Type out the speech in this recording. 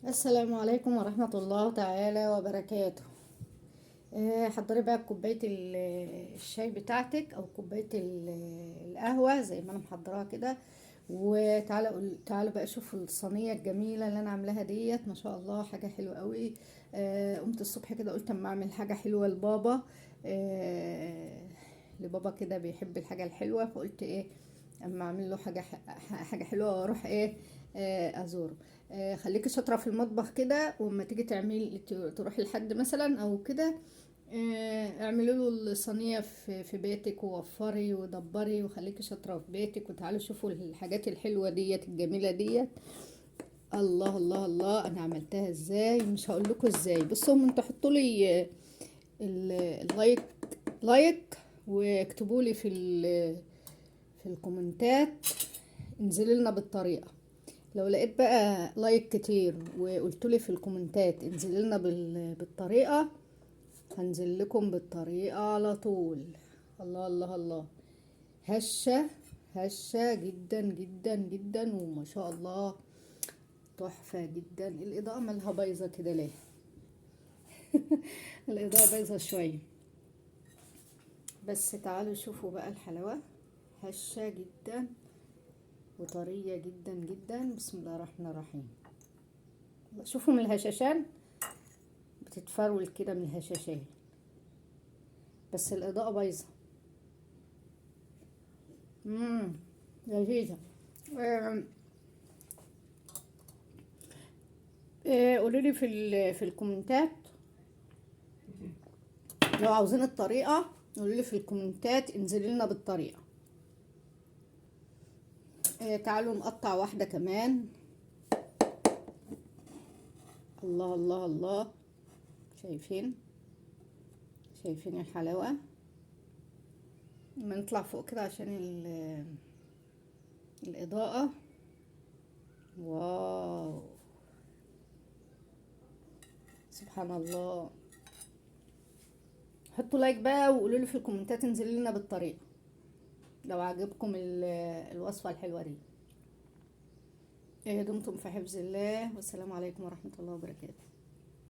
السلام عليكم ورحمة الله تعالى وبركاته. حضري بقى كوباية الشاي بتاعتك او كوباية القهوة زي ما انا محضراها كده، وتعالى تعالوا بقى شوفوا الصينية الجميلة اللي انا عاملاها ديت. ما شاء الله حاجة حلوة قوي. قمت الصبح كده قلت اما اعمل حاجة حلوة لبابا. لبابا كده بيحب الحاجة الحلوة، فقلت ايه اما اعمل له حاجة حلوة واروح ايه ازوره. خليكي شاطرة في المطبخ كده، وما تيجي تعملي تروحي لحد مثلا او كده، اعملي له الصينية في بيتك، ووفري ودبري وخليكي شاطرة في بيتك. وتعالوا شوفوا الحاجات الحلوة ديت الجميلة ديت. الله الله الله، انا عملتها ازاي مش هقول لكم ازاي. بصوا انتوا حطوا لي ال like like، واكتبوا لي في الكومنتات انزلي لنا بالطريقة. لو لقيت بقى like كتير وقلتوا لي في الكومنتات انزلي لنا بالطريقة، هنزل لكم بالطريقة على طول. الله الله الله، هشة هشة جدا جدا جدا، وما شاء الله تحفة جدا. الإضاءة مالها بايظة كده ليه؟ الإضاءة بايظة شوية، بس تعالوا شوفوا بقى الحلاوة. هشة جدا وطرية جدا جدا. بسم الله الرحمن الرحيم. شوفوا من الهشاشان بتتفرول كده من الهشاشان، بس الإضاءة بايظة. لذيذة. قولوا لي في الكومنتات لو عاوزين الطريقة، قولوا لي في الكومنتات انزلي لنا بالطريقة. تعالوا نقطع واحدة كمان. الله الله الله، شايفين الحلاوة؟ ما نطلع فوق كده عشان الإضاءة. واو سبحان الله. حطوا like بقى وقولوا لي في الكومنتات انزلوا لنا بالطريقة لو عجبكم الوصفة الحلوة دي. دمتم في حفظ الله، والسلام عليكم ورحمة الله وبركاته.